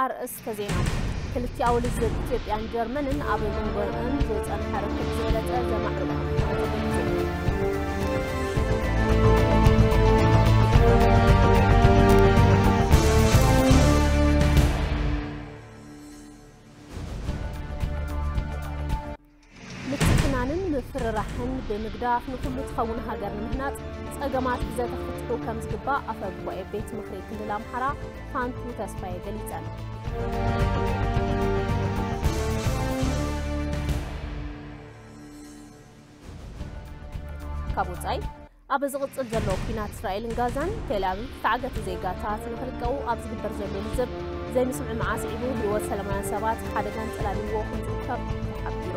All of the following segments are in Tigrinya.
ኣርእስተ ዜና። ክልቲኣዊ ልዝብ ኢትዮጵያን ጀርመንን ኣብ መንጎ ዝጸንሐ ርክብ ዝበለጸ ዘማዕበለ። ምትፍናንን ምፍርራሕን ብምግዳፍ ንኹሉ ትኸውን ሃገር ንምህናጽ ጸገማት ብዘተ ክፍትሑ ከም ዝግባእ ኣፈ ጉባኤ ቤት ምኽሪ ክልል ኣምሓራ ፋንቱ ተስፋዬ ገሊጸን። ካብ ወጻኢ፣ ኣብ ዝቕጽል ዘሎ ኲናት እስራኤልን ጋዛን፣ ቴል ኣቪቭ ዝተዓገቱ ዜጋታት ንኽልቀቑ ኣብ ዝግበር ዘሎ ልዝብ ዘይምስምዕማዕ ኣስዒቡ፣ ህይወት ሰላማውያን ሰባት ሓደጋ ኣንጸላልይዎ ከም ዝርከብ ተሓቢሩ።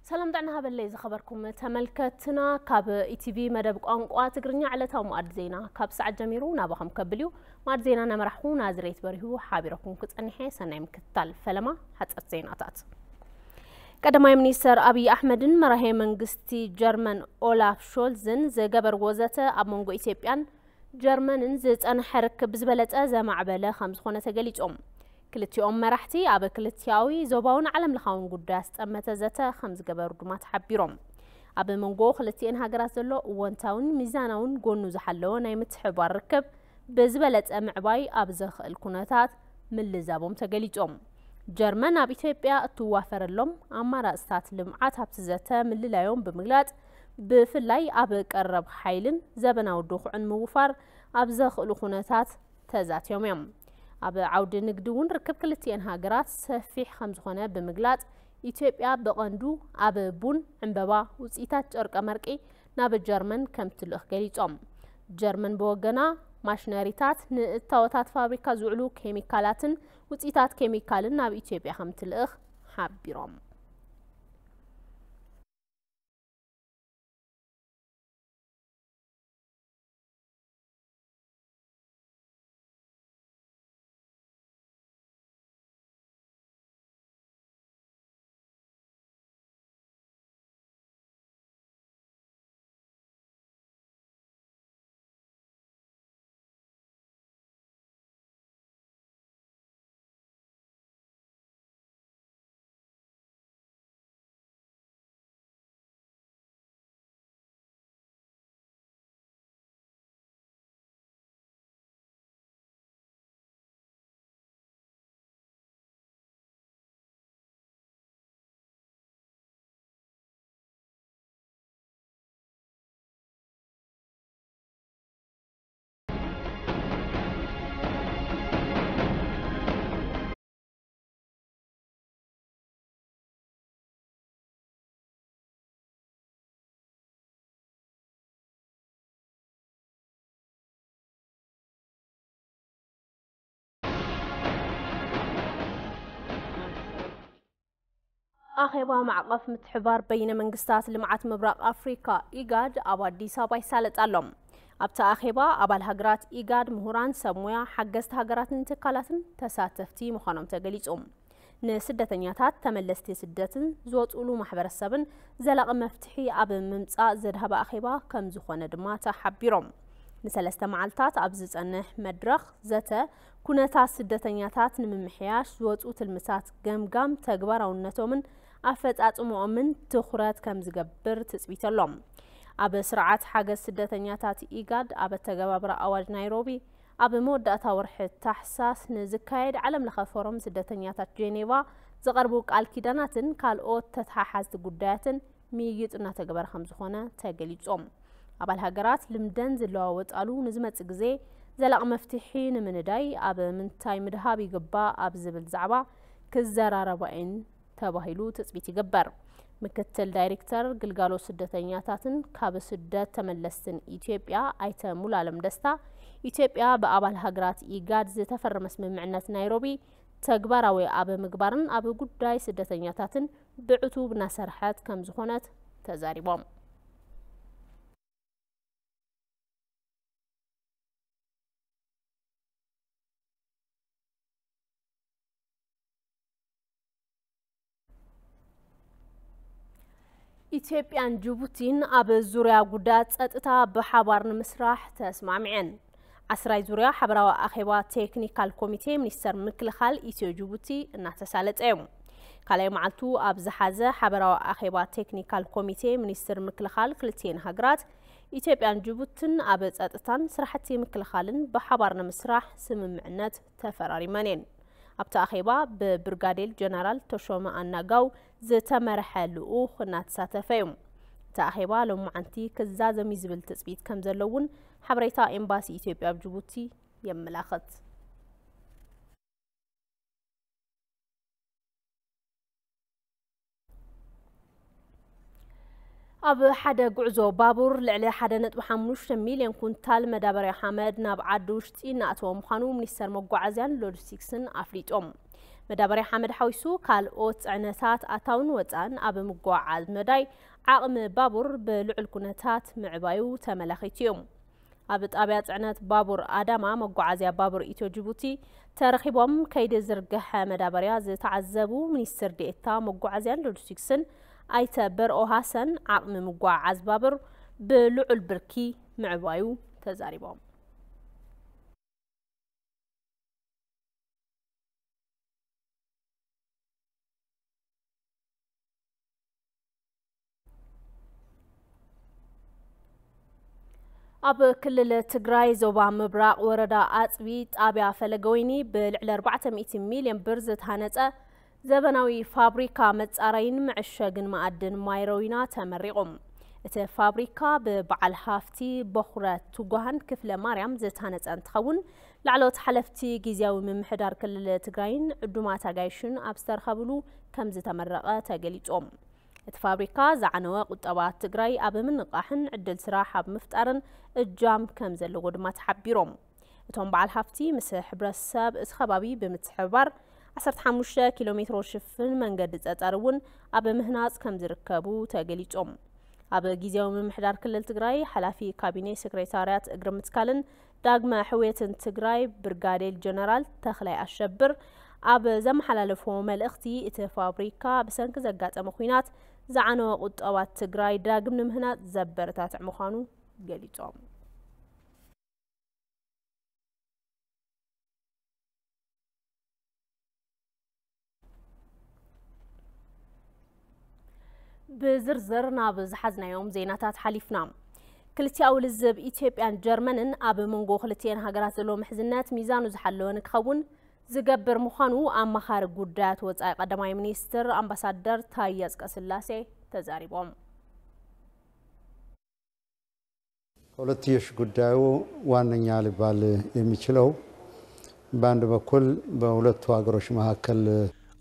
ሰላም ጥዕና ሃበለይ ዝኸበርኩም ተመልከትና፣ ካብ ኢቲቪ መደብ ቋንቋ ትግርኛ ዕለታዊ መኣዲ ዜና ካብ ሰዓት ጀሚሩ ናባኹም ከብል እዩ። መኣዲ ዜና እናመራሕኩ ናዝሬት በሪሁ ሓቢረኩም ክጸንሐ። ሰናይ ምክትታል። ፈለማ ሓጸርቲ ዜናታት። ቀዳማይ ሚኒስተር ኣብይ ኣሕመድን መራሄ መንግስቲ ጀርመን ኦላፍ ሾልዝን ዝገበርዎ ዘተ ኣብ መንጎ ኢትዮጵያን ጀርመንን ዝጸንሐ ርክብ ብዝበለጸ ዘማዕበለ ከም ዝኾነ ተገሊጾም። ክልቲኦም መራሕቲ ኣብ ክልቲኣዊ ዞባውን ዓለም ለኻውን ጉዳያት ዝጠመተ ዘተ ከም ዝገበሩ ድማ ተሓቢሮም። ኣብ መንጎ ክልቲኤን ሃገራት ዘሎ እወንታውን ሚዛናውን ጎኑ ዝሓለወ ናይ ምትሕብባር ርክብ ብዝበለጸ ምዕባይ ኣብ ዘኽእል ኩነታት ምልዛቦም ተገሊጾም። ጀርመን ኣብ ኢትዮጵያ እትዋፈረሎም ኣማራጽታት ልምዓት ኣብቲ ዘተ ምልላዮም ብምግላጽ፣ ብፍላይ ኣብ ቀረብ ሓይልን ዘበናዊ ድኹዕን ምውፋር ኣብ ዘኽእሉ ኩነታት ተዛትዮም እዮም። ኣብ ዓውዲ ንግዲ እውን ርክብ ክልቲኤን ሃገራት ሰፊሕ ከም ዝኾነ ብምግላጽ፣ ኢትዮጵያ ብቐንዱ ኣብ ቡን፣ ዕምበባ፣ ውፅኢታት ጨርቀ መርቂ ናብ ጀርመን ከም ትልእኽ ገሊጾም። ጀርመን ብወገና ማሽነሪታት፣ ንእታወታት ፋብሪካ ዝውዕሉ ኬሚካላትን ውፅኢታት ኬሚካልን ናብ ኢትዮጵያ ከም ትልእኽ ሓቢሮም። ኣኼባ ማዕቐፍ ምትሕብባር በይነ መንግስታት ልምዓት ምብራቕ ኣፍሪካ፣ ኢጋድ፣ ኣብ ኣዲስ ኣበባ ይሳለጥ ኣሎ። ኣብቲ ኣኼባ ኣባል ሃገራት ኢጋድ፣ ምሁራን፣ ሰብ ሞያ፣ ሓገዝቲ ሃገራትን ትካላትን ተሳተፍቲ ምዃኖም ተገሊጹ። ንስደተኛታት፣ ተመለስቲ ስደትን ዝወጽኡሉ ማሕበረሰብን ዘላቒ መፍትሒ ኣብ ምምጻእ ዘድሃበ ኣኼባ ከም ዝኾነ ድማ ተሓቢሮም። ንሰለስተ መዓልታት ኣብ ዝጸንሕ መድረኽ ዘተ፣ ኩነታት ስደተኛታት ንምምሕያሽ ዝወጽኡ ትልምታት ገምጋም ተግባራውነቶምን ኣፈጻጽምኦምን ትኹረት ከም ዝገብር ትጽቢት ኣሎ። ኣብ ስርዓት ሓገዝ ስደተኛታት ኢጋድ ኣብ ኣተገባብራ ኣዋጅ ናይሮቢ ኣብ መወዳእታ ወርሒ ታሕሳስ ንዝካየድ ዓለም ለኸ ፎረም ስደተኛታት ጄኔቫ ዝቐርቡ ቃል ኪዳናትን ካልኦት ተተሓሓዝቲ ጉዳያትን ምይይጥ እናተገበረ ከም ዝኾነ ተገሊጾም። ኣባል ሃገራት ልምደን ዝለዋወጣሉ ንዝመጽእ ግዜ ዘላቒ መፍትሒ ንምንዳይ ኣብ ምንታይ ምድሃብ ይግባእ ኣብ ዝብል ዛዕባ ክዘራረባ እየን ተባሂሉ ትጽቢት ይግበር። ምክትል ዳይሬክተር ግልጋሎት ስደተኛታትን ካብ ስደት ተመለስትን ኢትዮጵያ ኣይተ ሙሉዓለም ደስታ፣ ኢትዮጵያ ብኣባል ሃገራት ኢጋድ ዝተፈረመ ስምምዕነት ናይሮቢ ተግባራዊ ኣብ ምግባርን ኣብ ጉዳይ ስደተኛታትን ብዕቱብ እናሰርሐት ከም ዝኾነት ተዛሪቦም። ኢትዮጵያን ጅቡቲን ኣብ ዙርያ ጉዳያት ጸጥታ ብሓባር ንምስራሕ ተስማሚዐን። ዓስራይ ዙርያ ሓበራዊ ኣኼባ ቴክኒካል ኮሚቴ ሚኒስተር ምክልኻል ኢትዮ ጅቡቲ እናተሳለጠ እዩ። ካልኣይ መዓልቱ ኣብ ዝሓዘ ሓበራዊ ኣኼባ ቴክኒካል ኮሚቴ ሚኒስትር ምክልኻል ክልቲኤን ሃገራት ኢትዮጵያን ጅቡትን ኣብ ጸጥታን ስራሕቲ ምክልኻልን ብሓባር ንምስራሕ ስምምዕነት ተፈራሪመን እየን። ኣብቲ ኣኼባ ብብርጋዴር ጀነራል ተሾመ ኣናጋው ዝተመርሐ ልኡኽ እናተሳተፈ እዩ። እቲ ኣኼባ ሎማዓንቲ ክዛዘም እዩ ዝብል ትጽቢት ከም ዘሎ እውን ሓበሬታ ኤምባሲ ኢትዮጵያ ኣብ ጅቡቲ የመላኽት። ኣብ ሓደ ጉዕዞ ባቡር ልዕሊ ሓደ ነጥቢ ሓሙሽተ ሚልዮን ኩንታል መዳበርያ ሓመድ ናብ ዓዲ ውሽጢ እናኣተወ ምዃኑ ሚኒስተር መጓዓዝያን ሎጂስቲክስን ኣፍሊጦም። መዳበርያ ሓመድ ሓዊሱ ካልኦት ጽዕነታት ኣታውን ወጻእን ኣብ ምጉዕዓዝ መዳይ ዓቕሚ ባቡር ብልዑል ኩነታት ምዕባዩ ተመላኺቱ እዩ። ኣብ ጣብያ ጽዕነት ባቡር ኣዳማ መጓዓዝያ ባቡር ኢትዮ ጅቡቲ ተረኺቦም ከይዲ ዝርግሐ መዳበርያ ዝተዓዘቡ ሚኒስትር ዴኤታ መጓዓዝያን ሎጂስቲክስን ኣይተ በርኦ ሃሰን ዓቕሚ ምጉዕዓዝ ባቡር ብልዑል ብርኪ ምዕባዩ ተዛሪቦም። ኣብ ክልል ትግራይ ዞባ ምብራቕ ወረዳ ኣፅቢ ጣብያ ፈለገወይኒ ብልዕሊ ኣርባዕተ ሚእቲ ሚልዮን ብር ዝተሃነፀ ዘበናዊ ፋብሪካ መፃረይን መዐሸግን መኣድን ማይረዊና ተመሪቑ። እቲ ፋብሪካ ብበዓል ሃፍቲ በኹረ ትጉሃን ክፍለ ማርያም ዝተሃነፀ እንትኸውን፣ ላዕለዎት ሓለፍቲ ግዝያዊ ምምሕዳር ክልል ትግራይን ዕዱማት ኣጋይሽን ኣብ ዝተረኸብሉ ከም ዝተመረቐ ተገሊጾም። እቲ ፋብሪካ ዝዓነወ ቁጠባ ትግራይ ኣብ ምንቓሕን ዕድል ስራሕ ኣብ ምፍጣርን እጃም ከም ዘለዎ ድማ ተሓቢሮም። እቶም በዓል ሃፍቲ ምስ ሕብረተሰብ እቲ ከባቢ ብምትሕብባር ዓሰርተ ሓሙሽተ ኪሎ ሜትሮ ሽፍን መንገዲ ጸጸር እውን ኣብ ምህናጽ ከም ዝርከቡ ተገሊጾም። ኣብ ግዝያዊ ምምሕዳር ክልል ትግራይ ሓላፊ ካቢኔ ሴክሬታርያት እግሪ ምትካልን ዳግመ ሕውየትን ትግራይ ብርጋዴር ጀነራል ተኽላይ ኣሸብር ኣብ ዘመሓላለፎ መልእኽቲ፣ እቲ ፋብሪካ ብሰንኪ ዘጋጠመ ኲናት ዝዓነወ ቁጠባት ትግራይ ዳግም ንምህናጽ ዘበረታትዕ ምዃኑ ገሊጾም። ብዝርዝር ናብ ዝሓዝናዮም ዜናታት ሓሊፍና። ክልቲኣዊ ልዝብ ኢትዮጵያን ጀርመንን ኣብ መንጎ ክልቲኤን ሃገራት ዘሎ ምሕዝነት ሚዛኑ ዝሓለወ ንክኸውን ዝገብር ምዃኑ ኣማኻሪ ጉዳያት ወጻኢ ቀዳማይ ሚኒስትር ኣምባሳደር ታየ ኣጽቀስላሴ ተዛሪቦም። ከሁለትዮሽ ጉዳዩ ዋነኛ ሊባል የሚችለው በአንድ በኩል በሁለቱ ሀገሮች መካከል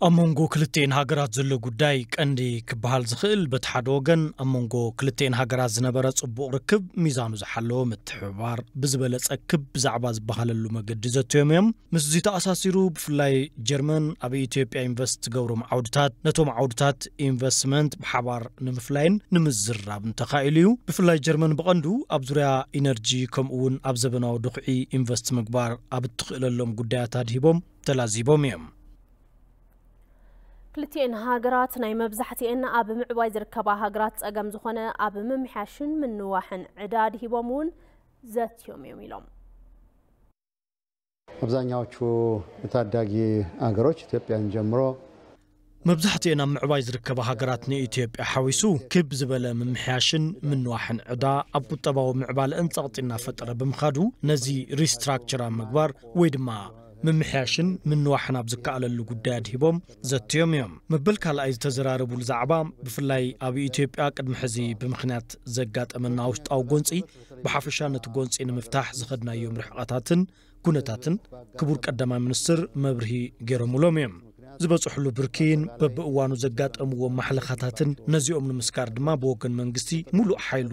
ኣብ መንጎ ክልቲኤን ሃገራት ዘሎ ጉዳይ ቀንዲ ክበሃል ዝኽእል፣ በቲ ሓደ ወገን ኣብ መንጎ ክልቲኤን ሃገራት ዝነበረ ጽቡቕ ርክብ ሚዛኑ ዝሓለወ ምትሕብባር፣ ብዝበለጸ ክብ ብዛዕባ ዝበሃለሉ መገዲ ዘትዮም እዮም። ምስዚ ተኣሳሲሩ፣ ብፍላይ ጀርመን ኣብ ኢትዮጵያ ኢንቨስት ትገብሮም ዓውድታት፣ ነቶም ዓውድታት ኢንቨስትመንት ብሓባር ንምፍላይን ንምዝርራብን ተኻኢሉ እዩ። ብፍላይ ጀርመን ብቐንዱ ኣብ ዙርያ ኢነርጂ ከምኡ እውን ኣብ ዘበናዊ ድኹዒ ኢንቨስት ምግባር ኣብ እትኽእለሎም ጉዳያት ኣድሂቦም ተላዚቦም እዮም። ክልቲኤን ሃገራት ናይ መብዛሕትኤን ኣብ ምዕባይ ዝርከባ ሃገራት ጸገም ዝኾነ ኣብ ምምሕያሽን ምንዋሕን ዕዳ ኣድሂቦም እውን ዘትዮም እዮም ኢሎም። አብዛኛዎቹ ታዳጊ ሀገሮች ኢትዮጵያን ጀምሮ መብዛሕትኤን ኣብ ምዕባይ ዝርከባ ሃገራት ንኢትዮጵያ ሓዊሱ ክብ ዝበለ ምምሕያሽን ምንዋሕን ዕዳ ኣብ ቁጠባዊ ምዕባለአን ጸቕጢ እናፈጠረ ብምኻዱ ነዚ ሪስትራክቸር ኣብ ምግባር ወይ ድማ ምምሕያሽን ምንዋሕን ኣብ ዝከኣለሉ ጉዳይ ኣድሂቦም ዘትዮም እዮም። መበል ካልኣይ ዝተዘራረቡሉ ዛዕባ ብፍላይ ኣብ ኢትዮጵያ ቅድሚ ሕዚ ብምኽንያት ዘጋጠመና ውሽጣዊ ጎንፂ ብሓፈሻ ነቲ ጎንፂ ንምፍታሕ ዝኸድናዮም ርሕቐታትን ኩነታትን ክቡር ቀዳማይ ሚኒስትር መብርሂ ገይሮምሎም እዮም። ዝበፅሕሉ ብርኪን በብእዋኑ ዘጋጠምዎም ማሕለኻታትን ነዚኦም ንምስጋር ድማ ብወገን መንግስቲ ሙሉእ ሓይሉ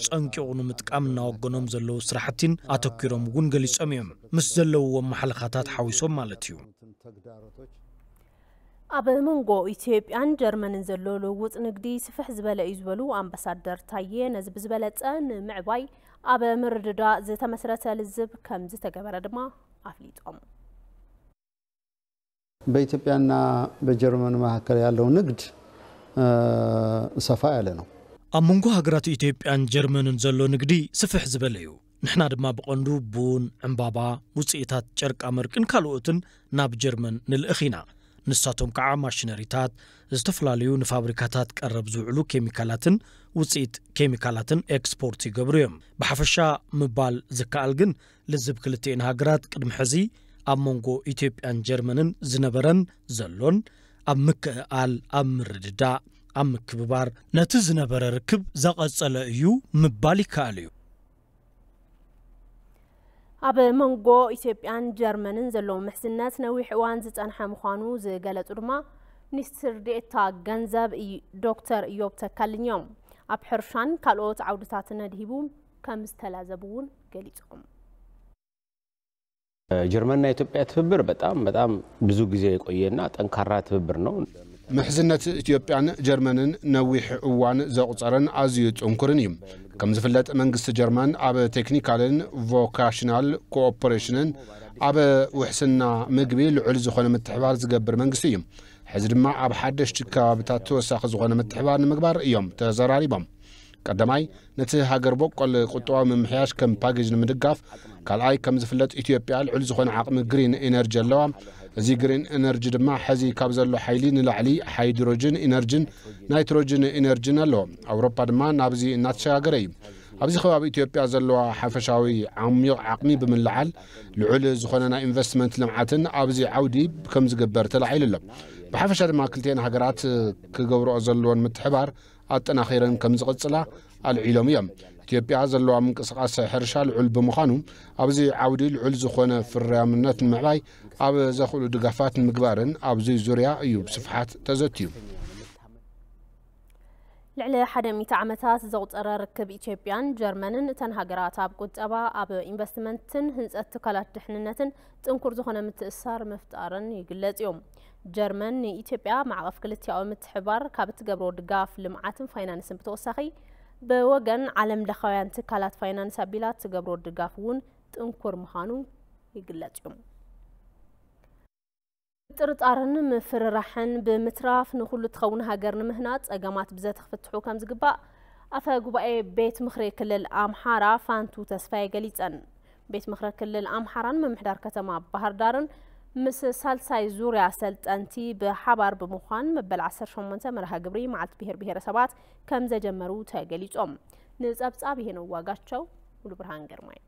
ፀንቂቑ ንምጥቃም እናወገኖም ዘለዉ ስራሕቲን ኣተኲሮም እውን ገሊፆም እዮም። ምስ ዘለውዎም ማሕለኻታት ሓዊሶም ማለት እዩ። ኣብ መንጎ ኢትዮጵያን ጀርመንን ዘሎ ልውውጥ ንግዲ ስፍሕ ዝበለ እዩ ዝበሉ ኣምባሳደር ታዬ፣ ነዚ ብዝበለፀ ንምዕባይ ኣብ ምርድዳእ ዝተመስረተ ልዝብ ከም ዝተገበረ ድማ ኣፍሊጦም። በኢትዮጵያና በጀርመን መካከል ያለው ንግድ ሰፋ ያለ ነው። ኣብ መንጎ ሃገራት ኢትዮጵያን ጀርመንን ዘሎ ንግዲ ስፍሕ ዝበለ እዩ። ንሕና ድማ ብቐንዱ ቡን፣ ዕምባባ፣ ውፅኢታት ጨርቃ መርቅን ካልኦትን ናብ ጀርመን ንልእኽ ኢና። ንሳቶም ከዓ ማሽነሪታት፣ ዝተፈላለዩ ንፋብሪካታት ቀረብ ዝውዕሉ ኬሚካላትን ውፅኢት ኬሚካላትን ኤክስፖርት ይገብሩ እዮም። ብሓፈሻ ምባል ዝከኣል ግን ልዝብ ክልቲኤን ሃገራት ቅድሚ ሕዚ ኣብ መንጎ ኢትዮጵያን ጀርመንን ዝነበረን ዘሎን ኣብ ምክእኣል፣ ኣብ ምርድዳእ፣ ኣብ ምክብባር ነቲ ዝነበረ ርክብ ዘቐጸለ እዩ ምባል ይከኣል እዩ። ኣብ መንጎ ኢትዮጵያን ጀርመንን ዘሎ ምሕዝነት ነዊሕ እዋን ዝጸንሐ ምዃኑ ዝገለጹ ድማ ሚኒስትር ዴኤታ ገንዘብ ዶክተር እዮብ ተካልኝ እዮም። ኣብ ሕርሻን ካልኦት ዓውድታትን ኣድሂቡ ከም ዝተላዘቡ እውን ገሊጾም። ጀርመንና ኢትዮጵያ ትብብር በጣም በጣም ብዙ ጊዜ የቆየና ጠንካራ ትብብር ነው። ምሕዝነት ኢትዮጵያን ጀርመንን ነዊሕ እዋን ዘቑጸረን ኣዝዩ ጥንኩርን እዩ። ከም ዝፍለጥ መንግስቲ ጀርመን ኣብ ቴክኒካልን ቮካሽናል ኮኦፐሬሽንን ኣብ ውሕስና ምግቢ ልዑል ዝኾነ ምትሕባር ዝገብር መንግስቲ እዩ። ሕዚ ድማ ኣብ ሓደሽቲ ከባብታት ተወሳኺ ዝኾነ ምትሕባር ንምግባር እዮም ተዘራሪቦም። ቀዳማይ ነቲ ሃገር በቆል ቁጠባዊ ምምሕያሽ ከም ፓኬጅ ንምድጋፍ፣ ካልኣይ ከም ዝፍለጥ ኢትዮጵያ ልዑል ዝኾነ ዓቕሚ ግሪን ኢነርጂ ኣለዋ። እዚ ግሪን ኢነርጂ ድማ ሕዚ ካብ ዘሎ ሓይሊ ንላዕሊ ሃይድሮጅን ኢነርጅን ናይትሮጅን ኢነርጅን ኣለዎ። ኣውሮፓ ድማ ናብዚ እናተሸጋገረ እዩ። ኣብዚ ከባቢ ኢትዮጵያ ዘለዋ ሓፈሻዊ ዓሚቕ ዓቕሚ ብምልዓል ልዑል ዝኾነ ናይ ኢንቨስትመንት ልምዓትን ኣብዚ ዓውዲ ከም ዝግበር ተላዒሉ ኣሎ። ብሓፈሻ ድማ ክልቲኤን ሃገራት ክገብርኦ ዘለወን ምትሕባር ኣጠናኺረን ከም ዝቕጽላ ኣልዒሎም እዮም። ኢትዮጵያ ዘለዋ ምንቅስቓስ ሕርሻ ልዑል ብምዃኑ ኣብዚ ዓውዲ ልዑል ዝኾነ ፍርያምነት ንምዕባይ ኣብ ዘኽእሉ ድጋፋት ንምግባርን ኣብዚ ዙርያ እዩ ብስፍሓት ተዘትዩ። ልዕሊ ሓደ ሚእቲ ዓመታት ዘቑጸረ ርክብ ኢትዮጵያን ጀርመንን እተን ሃገራት ኣብ ቁጠባ፣ ኣብ ኢንቨስትመንትን ህንጸት ትካላት ድሕንነትን ጥንኩር ዝኾነ ምትእስሳር ምፍጣርን ይግለጽ እዩ። ጀርመን ንኢትዮጵያ ማዕቐፍ ክልቲኣዊ ምትሕብባር ካብ እትገብሮ ድጋፍ ልምዓትን ፋይናንስን ብተወሳኺ ብወገን ዓለም ለኻውያን ትካላት ፋይናንስ ኣቢላ እትገብሮ ድጋፍ እውን ጥንኩር ምዃኑ ይግለጽ እዩ። ምጥርጣርን ምፍርራሕን ብምትራፍ ንኹሉ ትኸውን ሃገር ንምህናፅ ፀገማት ብዘተ ክፍትሑ ከም ዝግባእ ኣፈ ጉባኤ ቤት ምኽሪ ክልል ኣምሓራ ፋንቱ ተስፋዬ ገሊፀን። ቤት ምኽሪ ክልል ኣምሓራን ምምሕዳር ከተማ ባህር ዳርን ምስ ሳልሳይ ዙርያ ሰልጠንቲ ብሓባር ብምዃን መበል ዓሰርተ ሸሞንተ መርሃ ግብሪ መዓልቲ ብሄር ብሄረሰባት ከም ዘጀመሩ ተገሊፆም። ንፀብፃብ ይሄነው ዋጋቸው ሙሉ ብርሃን ግርማይ።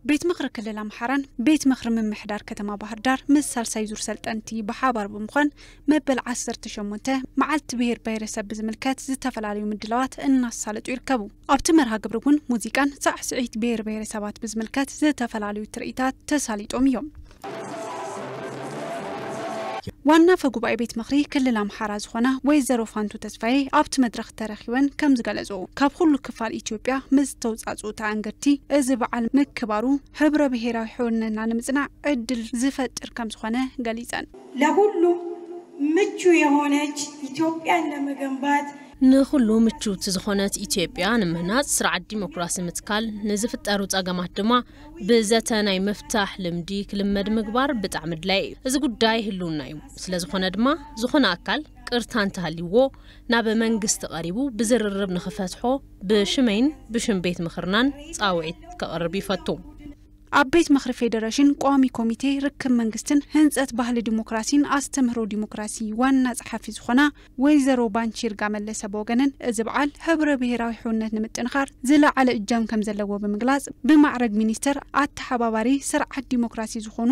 ቤት ምኽሪ ክልል ኣምሓራን ቤት ምኽሪ ምምሕዳር ከተማ ባህር ዳር ምስ ሳልሳይ ዙር ሰልጠንቲ ብሓባር ብምዃን መበል ዓሰርተ ሸሞንተ መዓልቲ ብሄር ብሄረሰብ ብዝምልከት ዝተፈላለዩ ምድላዋት እናሳለጡ ይርከቡ። ኣብቲ መርሃ ግብሪ እውን ሙዚቃን ሳዕስዒት ብሄር ብሄረሰባት ብዝምልከት ዝተፈላለዩ ትርኢታት ተሳሊጦም እዮም። ዋና ኣፈ ጉባኤ ቤት ምኽሪ ክልል ኣምሓራ ዝኾና ወይዘሮ ፋንቱ ተስፋዬ ኣብቲ መድረኽ ተረኺበን ከም ዝገለጹ፣ ካብ ኩሉ ክፋል ኢትዮጵያ ምስ ዝተውጻጽኡ ተኣንገድቲ እዚ በዓል ምክባሩ ሕብረ ብሄራዊ ሕውነትና ንምጽናዕ ዕድል ዝፈጥር ከም ዝኾነ ገሊጸን። ለሁሉም ምቹ የሆነች ኢትዮጵያን ለመገንባት ንኹሉ ምችውቲ ዝኾነት ኢትዮጵያ ንምህናፅ ስርዓት ዲሞክራሲ ምትካል፣ ንዝፍጠሩ ፀገማት ድማ ብዘተ ናይ ምፍታሕ ልምዲ ክልመድ ምግባር ብጣዕሚ ኣድላይ እዩ። እዚ ጉዳይ ህልውና እዩ። ስለዝኾነ ድማ ዝኾነ ኣካል ቅርታ እንተሃልይዎ ናብ መንግስቲ ቀሪቡ ብዝርርብ ንኽፈትሖ ብሽመይን ብሽም ቤት ምኽርናን ፃውዒት ከቕርብ ይፈቱ። ኣብ ቤት ምኽሪ ፌደሬሽን ቋሚ ኮሚቴ ርክብ መንግስትን ህንፀት ባህሊ ዲሞክራሲን ኣስተምህሮ ዲሞክራሲ ዋና ፀሓፊ ዝኾና ወይዘሮ ባንቺርጋ መለሰ ብወገነን፣ እዚ በዓል ሕብረ ብሄራዊ ሕውነት ንምጥንኻር ዝለዓለ እጃም ከም ዘለዎ ብምግላፅ፣ ብማዕረግ ሚኒስተር ኣተሓባባሪ ስርዓት ዲሞክራሲ ዝኾኑ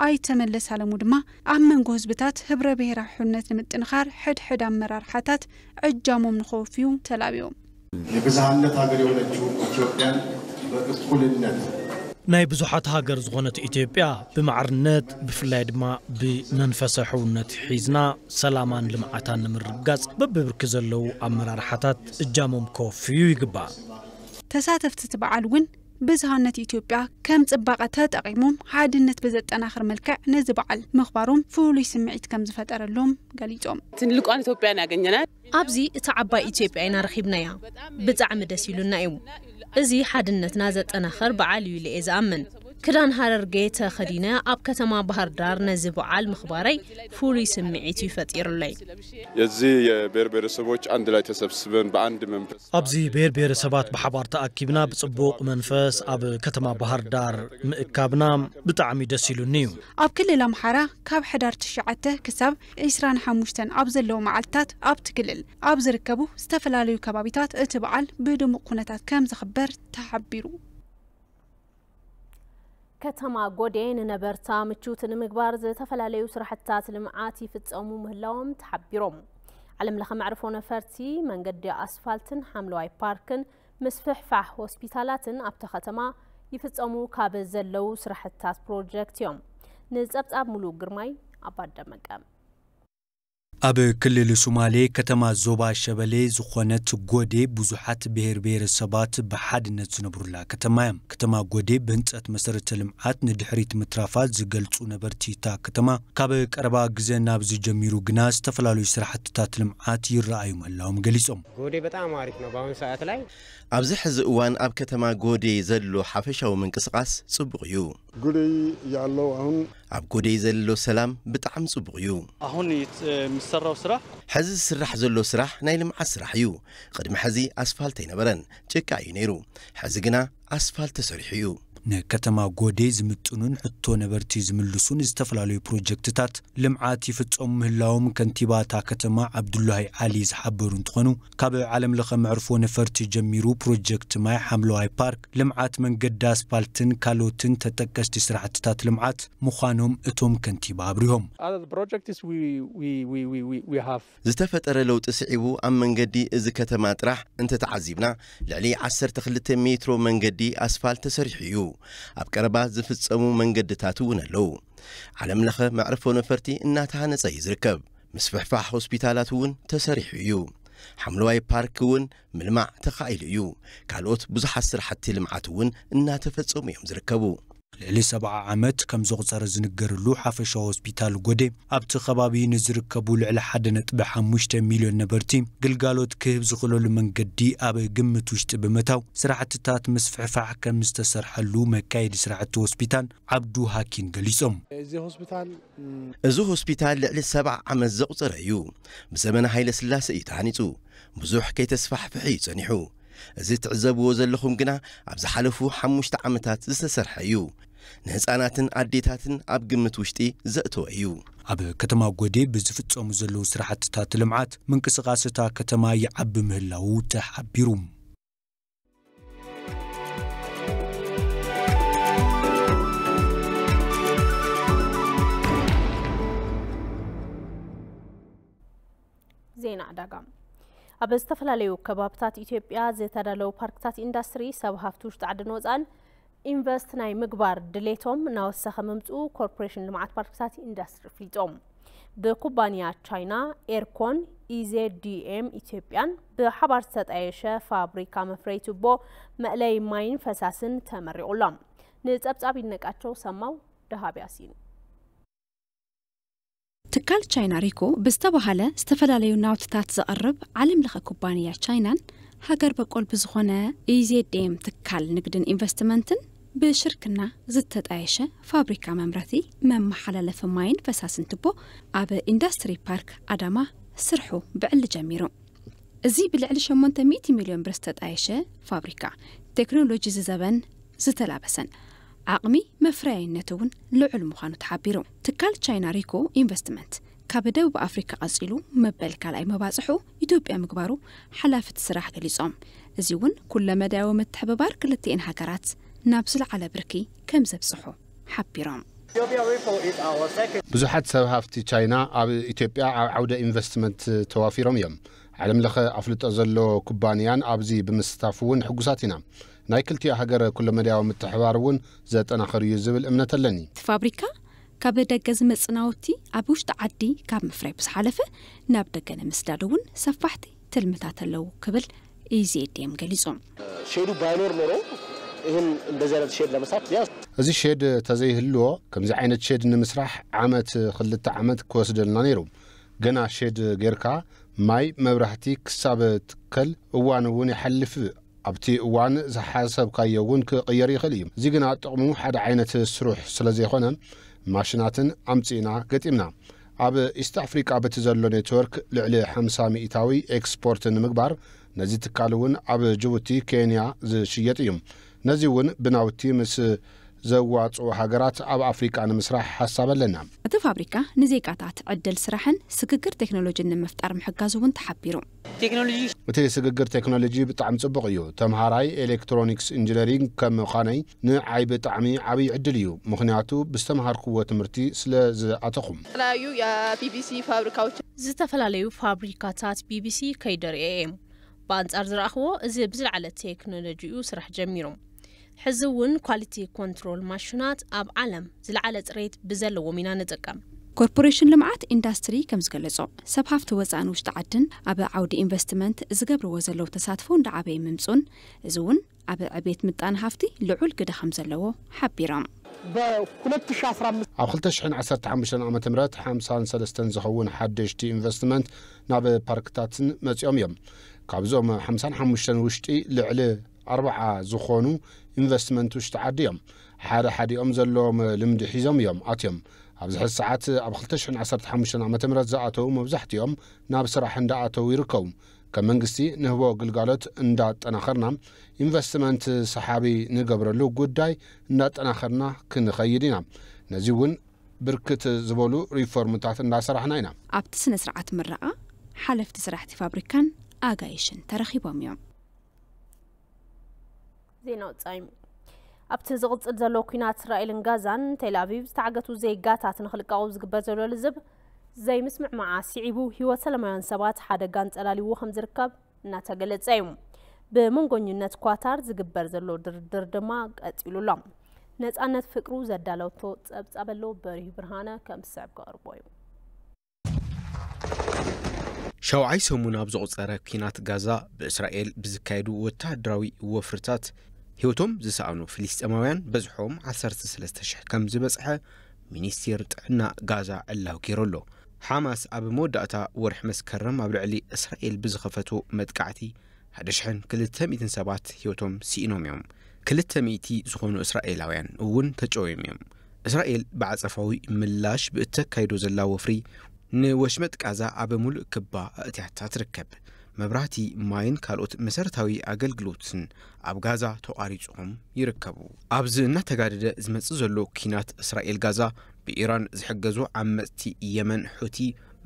ኣይተ መለስ ኣለሙ ድማ፣ ኣብ መንጎ ህዝብታት ህብረ ብሄራዊ ሕውነት ንምጥንኻር ሕድሕድ ኣመራርሓታት እጃሞም ንኸወፍዩ ተላብዮም። የብዝሃነት ሀገር የሆነችው ኢትዮጵያን በእኩልነት ናይ ብዙሓት ሃገር ዝኾነት ኢትዮጵያ ብማዕርነት፣ ብፍላይ ድማ ብመንፈሰ ሕውነት ሒዝና ሰላማን ልምዓታን ንምርግጋጽ በብብርኪ ዘለዉ ኣመራርሓታት እጃሞም ከወፍዩ ይግባእ። ተሳተፍቲ እቲ በዓል እውን ብዝሃነት ኢትዮጵያ ከም ጽባቐ ተጠቒሞም ሓድነት ብዘጠናኽር መልክዕ ነዚ በዓል ምኽባሮም ፍሉይ ስምዒት ከም ዝፈጠረሎም ገሊጾም። ትልቋን ኢትዮጵያን ያገኘናል። ኣብዚ እታ ዓባይ ኢትዮጵያ ኢና ረኺብናያ። ብጣዕሚ ደስ ኢሉና እዩ። እዚ ሓድነትና ዘጠናኽር በዓል እዩ ኢለ እየ ዝኣምን። ክዳን ሃረርጌ ተኸዲነ ኣብ ከተማ ባህር ዳር ነዚ በዓል ምኽባረይ ፍሉይ ስምዒት እዩ ፈጢሩለይ። የዚህ የብሔር ብሔረሰቦች አንድ ላይ ተሰብስበን በአንድ መንፈስ ኣብዚ ብሔር ብሔረሰባት ብሓባር ተኣኪብና ብጽቡቕ መንፈስ ኣብ ከተማ ባህር ዳር ምእካብና ብጣዕሚ ደስ ኢሉኒ እዩ። ኣብ ክልል ኣምሓራ ካብ ሕዳር ትሽዓተ ክሳብ ዕስራን ሓሙሽተን ኣብ ዘለዉ መዓልትታት ኣብቲ ክልል ኣብ ዝርከቡ ዝተፈላለዩ ከባቢታት እቲ በዓል ብድሙቕ ኩነታት ከም ዝኽበር ተሓቢሩ። ከተማ ጎዴ ንነበርታ ምችውቲ ንምግባር ዝተፈላለዩ ስራሕትታት ልምዓት ይፍፀሙ ምህላዎም ተሓቢሮም። ዓለም ለኸ መዕርፎ ነፈርቲ፣ መንገዲ ኣስፋልትን ሓምለዋይ ፓርክን ምስፍሕፋሕ ሆስፒታላትን ኣብታ ከተማ ይፍፀሙ ካብ ዘለዉ ስራሕትታት ፕሮጀክት እዮም። ንፀብፃብ ሙሉ ግርማይ ኣባደመቀ። ኣብ ክልል ሱማሌ ከተማ ዞባ ሸበሌ ዝኾነት ጎዴ ብዙሓት ብሔር ብሔረሰባት ብሓድነት ዝነብሩላ ከተማ እያ። ከተማ ጎዴ ብህንፀት መሰረተ ልምዓት ንድሕሪት ምትራፋ ዝገልፁ ነበርቲ እታ ከተማ፣ ካብ ቀረባ ግዘ ናብዚ ጀሚሩ ግና ዝተፈላለዩ ስራሕትታት ልምዓት ይረኣዩ ምህላዎም ገሊፆም። ጎዴ በጣም አሪፍ ነው በአሁኑ ሰዓት ላይ። ኣብዚ ሕዚ እዋን ኣብ ከተማ ጎዴ ዘሎ ሓፈሻዊ ምንቅስቓስ ጽቡቕ እዩ። ጉደይ ያለው አሁን ኣብ ጎዴ ዘሎ ሰላም ብጣዕሚ ጽቡቕ እዩ። አሁን የት- የሚሰራው ስራ ሕዚ ዝስራሕ ዘሎ ስራሕ ናይ ልምዓት ስራሕ እዩ። ቅድሚ ሕዚ ኣስፋልት ኣይነበረን፣ ጭቃ እዩ ነይሩ። ሕዚ ግና ኣስፋልት ተሰሪሑ እዩ። ንከተማ ጎዴ ዝምጥኑን ሕቶ ነበርቲ ዝምልሱን ዝተፈላለዩ ፕሮጀክትታት ልምዓት ይፍፀሙ ምህላዎም ከንቲባ እታ ከተማ ዓብዱላሂ ዓሊ ዝሓበሩ እንትኾኑ፣ ካብ ዓለም ለኸ መዕርፎ ነፈርቲ ጀሚሩ ፕሮጀክት ማይ፣ ሓምለዋይ ፓርክ፣ ልምዓት መንገዲ ኣስፓልትን ካልኦትን ተጠቀስቲ ስራሕትታት ልምዓት ምዃኖም እቶም ከንቲባ ኣብሪሆም። Other projects we, we, we, we, we, we have ዝተፈጠረ ለውጢ ስዒቡ ኣብ መንገዲ እዚ ከተማ ጥራሕ እንተተዓዚብና ልዕሊ ዓሰርተ ክልተ ሜትሮ መንገዲ ኣስፋልት ተሰሪሑ እዩ። ኣብ ቀረባ ዝፍጸሙ መንገድታት እውን ኣለዉ። ዓለም ለኸ መዕርፎ ነፈርቲ እናተሃነጸ እዩ ዝርከብ። ምስፍሕፋሕ ሆስፒታላት እውን ተሰሪሑ እዩ። ሓምለዋይ ፓርክ እውን ምልማዕ ተኻኢሉ እዩ። ካልኦት ብዙሓት ስራሕቲ ልምዓት እውን እናተፈጸሙ እዮም ዝርከቡ። ልዕሊ ሰብዓ ዓመት ከም ዘቑጸረ ዝንገረሉ ሓፈሻዊ ሆስፒታል ጎዴ ኣብቲ ከባቢ ንዝርከቡ ልዕሊ ሓደ ነጥቢ ሓሙሽተ ሚልዮን ነበርቲ ግልጋሎት ክህብ ዝኽእለሉ መንገዲ ኣብ ግምት ውሽጢ ብምእታው ስራሕትታት ምስፍሕፋሕ ከም ዝተሰርሐሉ መካየዲ ስራሕቲ ሆስፒታል ዓብዱ ሃኪን ገሊጾም። እዚ ሆስፒታል እዚ ሆስፒታል ልዕሊ ሰብዓ ዓመት ዘቑጸረ እዩ። ብዘመነ ሃይለ ስላሴ እዩ ተሃኒጹ። ብዙሕ ከይተስፋሕፍሕ እዩ ጸኒሑ። እዚ ትዕዘብዎ ዘለኹም ግና ኣብ ዝሓለፉ ሓሙሽተ ዓመታት ዝተሰርሐ እዩ። ንህፃናትን ኣዴታትን ኣብ ግምት ውሽጢ ዘእተወ እዩ። ኣብ ከተማ ጎዴ ብዝፍጸሙ ዘለዉ ስራሕትታት ልምዓት ምንቅስቓስ እታ ከተማ ይዓቢ ምህላዉ ተሓቢሩ። ዜና ዕዳጋ። ኣብ ዝተፈላለዩ ከባብታት ኢትዮጵያ ዝተዳለዉ ፓርክታት ኢንዳስትሪ ሰብ ሃፍቲ ውሽጢ ዓድን ወፃእን ኢንቨስት ናይ ምግባር ድሌቶም እናወሰኸ ምምፅኡ ኮርፖሬሽን ልምዓት ፓርክታት ኢንዳስትሪ ኣፍሊጦም። ብኩባንያ ቻይና ኤርኮን ኢዜድኤም ኢትዮጵያን ብሓባር ዝተጣየሸ ፋብሪካ መፍረይ ቱቦ መእለይ ማይን ፈሳስን ተመሪቑሎም። ንፀብፃብ ይድነቃቸው ሰማው ደሃብ ያሲን። ትካል ቻይና ሪኮ ብዝተባሃለ ዝተፈላለዩ ናውትታት ዘቕርብ ዓለም ለኸ ኩባንያ ቻይናን ሃገር በቆል ብዝኾነ ኢዜድኤም ትካል ንግድን ኢንቨስትመንትን ብሽርክና ዝተጣየሸ ፋብሪካ መምረቲ መመሓላለፊ ማይን ፈሳስን ቱቦ ኣብ ኢንዳስትሪ ፓርክ ኣዳማ ስርሑ ብዕሊ ጀሚሩ። እዚ ብልዕሊ ሸሞንተ ሚእቲ ሚልዮን ብር ዝተጣየሸ ፋብሪካ ቴክኖሎጂ ዝዘበን ዝተላበሰን ዓቕሚ መፍረያይነት እውን ልዑል ምዃኑ ተሓቢሩ። ትካል ቻይና ሪኮ ኢንቨስትመንት ካብ ደቡብ ኣፍሪካ ቀፂሉ መበል ካልኣይ መባፅሑ ኢትዮጵያ ምግባሩ ሓላፍቲ ስራሕ ገሊፆም። እዚ እውን ኩለመዳያዊ ምትሕብባር ክልቲኤን ሃገራት ናብ ዝለዓለ ብርኪ ከም ዘብፅሖ ሓቢሮም። ብዙሓት ሰብ ሃፍቲ ቻይና ኣብ ኢትዮጵያ ኣብ ዓውደ ኢንቨስትመንት ተዋፊሮም እዮም። ዓለም ለኸ ኣፍልጦ ዘለዎ ኩባንያን ኣብዚ ብምስታፉ እውን ሕጉሳት ኢና። ናይ ክልቲኡ ሃገር ኩለመዳያዊ ምትሕባር እውን ዘጠናኸር እዩ ዝብል እምነት ኣለኒ። እቲ ፋብሪካ ካብ ደገ ዝመጽእ ናውቲ ኣብ ውሽጢ ዓዲ ካብ ምፍራይ ብዝሓለፈ ናብ ደገ ንምስዳድ እውን ሰፋሕቲ ትልምታት ኣለዉ ክብል ኢዜድኤም ገሊጹ። ሼዱ ባይኖር ኖሮ ይህን እንደዚህ አይነት ሼድ ለመስራት ቢያንስ እዚ ሼድ ተዘይህልዎ ከምዚ ዓይነት ሼድ ንምስራሕ ዓመት ክልተ ዓመት ክወስደልና ነይሩ። ገና ሼድ ጌርካ ማይ መብራህቲ ክሳብ ትከል እዋን እውን ይሓልፍ ኣብቲ እዋን ዝሓሰብካዮ እውን ክቕየር ይኽእል እዩ። እዚ ግና ጥቕሙ ሓደ ዓይነት ስሩሕ ስለ ዘይኮነ፣ ማሽናትን ኣምጺእና ገጢምና። ኣብ ኢስት ኣፍሪቃ በቲ ዘሎ ኔትወርክ ልዕሊ ሓምሳ ሚእታዊ ኤክስፖርት ንምግባር፣ ነዚ ትካል እውን ኣብ ጅቡቲ፣ ኬንያ ዝሽየጥ እዩ። ነዚ እውን ብናውቲ ምስ ዘዋጽኡ ሃገራት ኣብ ኣፍሪቃ ንምስራሕ ሓሳብ ኣለና። እቲ ፋብሪካ ንዜጋታት ዕድል ስራሕን ስግግር ቴክኖሎጂን ንምፍጣር ምሕጋዙ እውን ተሓቢሩ። ቴክኖሎጂ እቲ ስግግር ቴክኖሎጂ ብጣዕሚ ጽቡቕ እዩ። ተምሃራይ ኤሌክትሮኒክስ ኢንጂነሪንግ ከም ምዃነይ ንዓይ ብጣዕሚ ዓብዪ ዕድል እዩ፣ ምኽንያቱ ብዝተምሃርኩዎ ትምህርቲ ስለ ዝኣተኹ። የተለያዩ የፒቪሲ ፋብሪካዎች ዝተፈላለዩ ፋብሪካታት ፒቪሲ ከይደርየ እየ። ብኣንጻር ዝረኣኽዎ፣ እዚ ብዝለዓለ ቴክኖሎጂኡ ስራሕ ጀሚሩ። ሕዚ እውን ኳሊቲ ኮንትሮል ማሽናት ኣብ ዓለም ዝለዓለ ጽሬት ብዘለዎም ኢና ንጥቀም። ኮርፖሬሽን ልምዓት ኢንዳስትሪ ከም ዝገለጾ፣ ሰብ ሃፍቲ ወፃእን ውሽጢ ዓድን ኣብ ዓውዲ ኢንቨስትመንት ዝገብርዎ ዘለዉ ተሳትፎ እንዳዓበየ ምምፁን፣ እዚ እውን ኣብ ዕቤት ምጣነ ሃፍቲ ልዑል ግደ ከም ዘለዎ ሓቢሮም። በ2015 ኣብ ክልተ ሽሕን ዓሰርተ ሓሙሽተን ዓመተ ምህረት ሓምሳን ሰለስተን ዝኸውን ሓደሽቲ ኢንቨስትመንት ናብ ፓርክታትን መጺኦም እዮም። ካብዞም ሓምሳን ሓሙሽተን ውሽጢ ልዕሊ ኣርብዓ ዝኾኑ ኢንቨስትመንት ውሽጢ ዓዲ እዮም። ሓደ ሓዲኦም ዘለዎም ልምዲ ሒዞም እዮም ኣትዮም። ኣብዚ ሕዚ ሰዓት ኣብ ክልተ ሽሕን ዓሰርተ ሓሙሽተን ዓመተ ምህረት ዝኣተዉ መብዛሕትኦም ናብ ስራሕ እንዳኣተዉ ይርከቡ። ከም መንግስቲ ንህቦ ግልጋሎት እንዳጠናኸርና፣ ኢንቨስትመንት ሰሓቢ ንገብረሉ ጉዳይ እንዳጠናኸርና ክንኸይድ ኢና። ነዚ እውን ብርክት ዝበሉ ሪፎርምታት እንዳሰራሕና ኢና። ኣብቲ ስነ ስርዓት ምረቓ ሓለፍቲ ስራሕቲ ፋብሪካን ኣጋይሽን ተረኺቦም እዮም። ዜና ወጻኢ። ኣብቲ ዝቕጽል ዘሎ ኲናት እስራኤልን ጋዛን፣ ቴል ኣቪቭ ዝተዓገቱ ዜጋታት ንኽልቀቑ ዝግበር ዘሎ ልዝብ ዘይምስምዕማዓ ስዒቡ፣ ህይወት ሰላማውያን ሰባት ሓደጋ ኣንጸላልይዎ ከም ዝርከብ እናተገለጸ እዩ። ብመንጎኝነት ኳታር ዝግበር ዘሎ ድርድር ድማ ቀጺሉ ኣሎ። ነጻነት ፍቅሩ ዘዳለወቶ ጸብጻብ ኣሎ፣ በሪሁ ብርሃነ ከም ዝስዕብ ከቕርቦ እዩ። ሻውዓይ ሰሙን ኣብ ዘቑጸረ ኲናት ጋዛ፣ ብእስራኤል ብዝካየዱ ወተሃደራዊ ወፍርታት ህይወቶም ዝሰኣኑ ፍልስጤማውያን በዝሖም ዓሰርተ ሰለስተ ሽሕ ከም ዝበጽሐ ሚኒስቴር ጥዕና ጋዛ ዕላዊ ገይሩ ኣሎ። ሓማስ ኣብ መወዳእታ ወርሒ መስከረም ኣብ ልዕሊ እስራኤል ብዝኸፈቶ መጥቃዕቲ ሓደ ሽሕን ክልተ ሚእትን ሰባት ህይወቶም ስኢኖም እዮም። ክልተ ሚእቲ ዝኾኑ እስራኤላውያን እውን ተጨውዮም እዮም። እስራኤል ብዓጸፋዊ ምላሽ ብእተካይዶ ዘላ ወፍሪ፣ ንወሽመጥ ጋዛ ኣብ ምሉእ ክባ ኣእትያታ ትርከብ። መብራህቲ፣ ማይን ካልኦት መሰረታዊ ኣገልግሎትን ኣብ ጋዛ ተቋሪጾም ይርከቡ። ኣብዚ እናተጋደደ ዝመጽእ ዘሎ ኲናት እስራኤል ጋዛ፣ ብኢራን ዝሕገዙ ዓመጽቲ የመን ሑቲ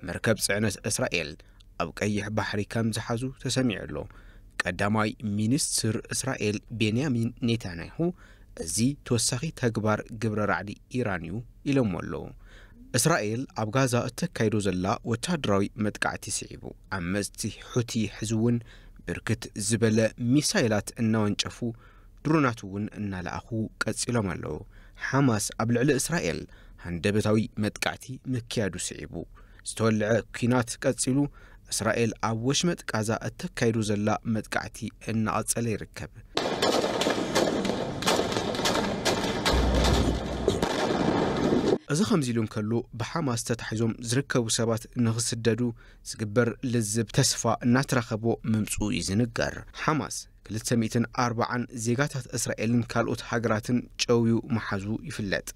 መርከብ ጽዕነት እስራኤል ኣብ ቀይሕ ባሕሪ ከም ዝሓዙ ተሰሚዑ ኣሎ። ቀዳማይ ሚኒስትር እስራኤል ቤንያሚን ኔታንያሁ፣ እዚ ተወሳኺ ተግባር ግብረ ራዕዲ ኢራን እዩ ኢሎሞ ኣለዉ። እስራኤል ኣብ ጋዛ እተካይዶ ዘላ ወተሃደራዊ መጥቃዕቲ ስዒቡ፣ ዓመጽቲ ሑቲ ሕዚ እውን ብርክት ዝበለ ሚሳይላት እናወንጨፉ፣ ድሮናት እውን እናለኣኹ ቀጺሎም ኣለዉ። ሓማስ ኣብ ልዕሊ እስራኤል ሃንደበታዊ መጥቃዕቲ ምክያዱ ስዒቡ፣ ዝተወልዐ ኲናት ቀጺሉ፣ እስራኤል ኣብ ወሽመጥ ጋዛ እተካይዶ ዘላ መጥቃዕቲ እናቐጸለ ይርከብ። እዚ ከምዚ ኢሉ እንከሎ፣ ብሓማስ ተታሒዞም ዝርከቡ ሰባት ንኽስደዱ ዝግበር ልዝብ ተስፋ እናተረኸቦ ምምጽኡ እዩ ዝንገር። ሓማስ ክልተ ሚእትን ኣርባዓን ዜጋታት እስራኤልን ካልኦት ሃገራትን ጨውዩ ምሓዙ ይፍለጥ።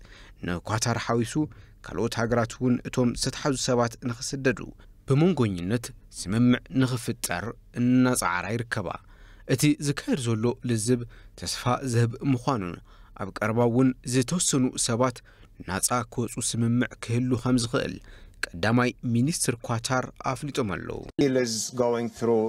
ንኳታር ሓዊሱ ካልኦት ሃገራት እውን እቶም ዝተታሕዙ ሰባት ንኽስደዱ ብመንጎኝነት ስምምዕ ንኽፍጠር እናጸዓራ ይርከባ። እቲ ዝካየድ ዘሎ ልዝብ ተስፋ ዝህብ ምዃኑን ኣብ ቀረባ እውን ዝተወሰኑ ሰባት ናጻ ክወጹ ስምምዕ ክህሉ ከም ዝኽእል ቀዳማይ ሚኒስትር ኳታር ኣፍሊጦም ኣለዉ። Deal is going through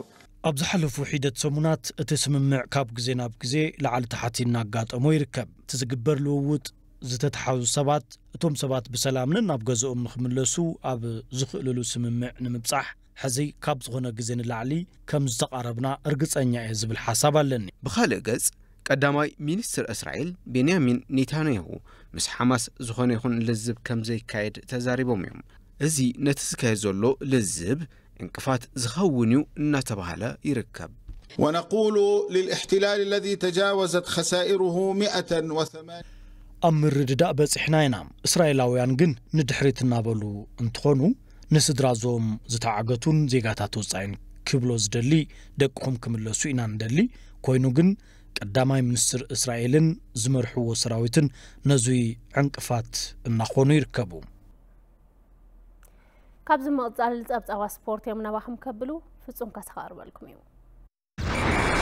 ኣብ ዝሓለፉ ሒደት ሰሙናት እቲ ስምምዕ ካብ ግዜ ናብ ግዜ ላዕሊ ታሕቲ እናጋጠሞ ይርከብ። እቲ ዝግበር ልውውጥ ዝተተሓዙ ሰባት፣ እቶም ሰባት ብሰላም ነናብ ገዝኦም ንኽምለሱ ኣብ ዝኽእልሉ ስምምዕ ንምብጻሕ ሕዚ ካብ ዝኾነ ግዜ ንላዕሊ ከም ዝተቓረብና እርግጸኛ እየ ዝብል ሓሳብ ኣለኒ። ብኻልእ ገጽ፣ ቀዳማይ ሚኒስትር እስራኤል ቤንያሚን ኔታንያሁ ምስ ሓማስ ዝኾነ ይኹን ልዝብ ከም ዘይካየድ ተዛሪቦም እዮም። እዚ ነቲ ዝካየድ ዘሎ ልዝብ ዕንቅፋት ዝኸውን እዩ እናተባህለ ይርከብ። ونقول للاحتلال الذي تجاوزت خسائره مئة وثمانية ኣብ ምርድዳእ በጺሕና ኢና። እስራኤላውያን ግን ንድሕሪት እናበሉ እንትኾኑ፣ ንስድራዞም ዝተዓገቱን ዜጋታት ወጻኢን ክብሎ ዝደሊ፣ ደቅኹም ክምለሱ ኢና ንደሊ፣ ኮይኑ ግን ቀዳማይ ሚኒስትር እስራኤልን ዝመርሕዎ ሰራዊትን ነዙይ ዕንቅፋት እናኾኑ ይርከቡ። ካብዚ ምቕፃል ፀብፃባ ስፖርት እዮም ናባኹም ከብሉ ፍፁም ካሳ ከቕርበልኩም እዩ።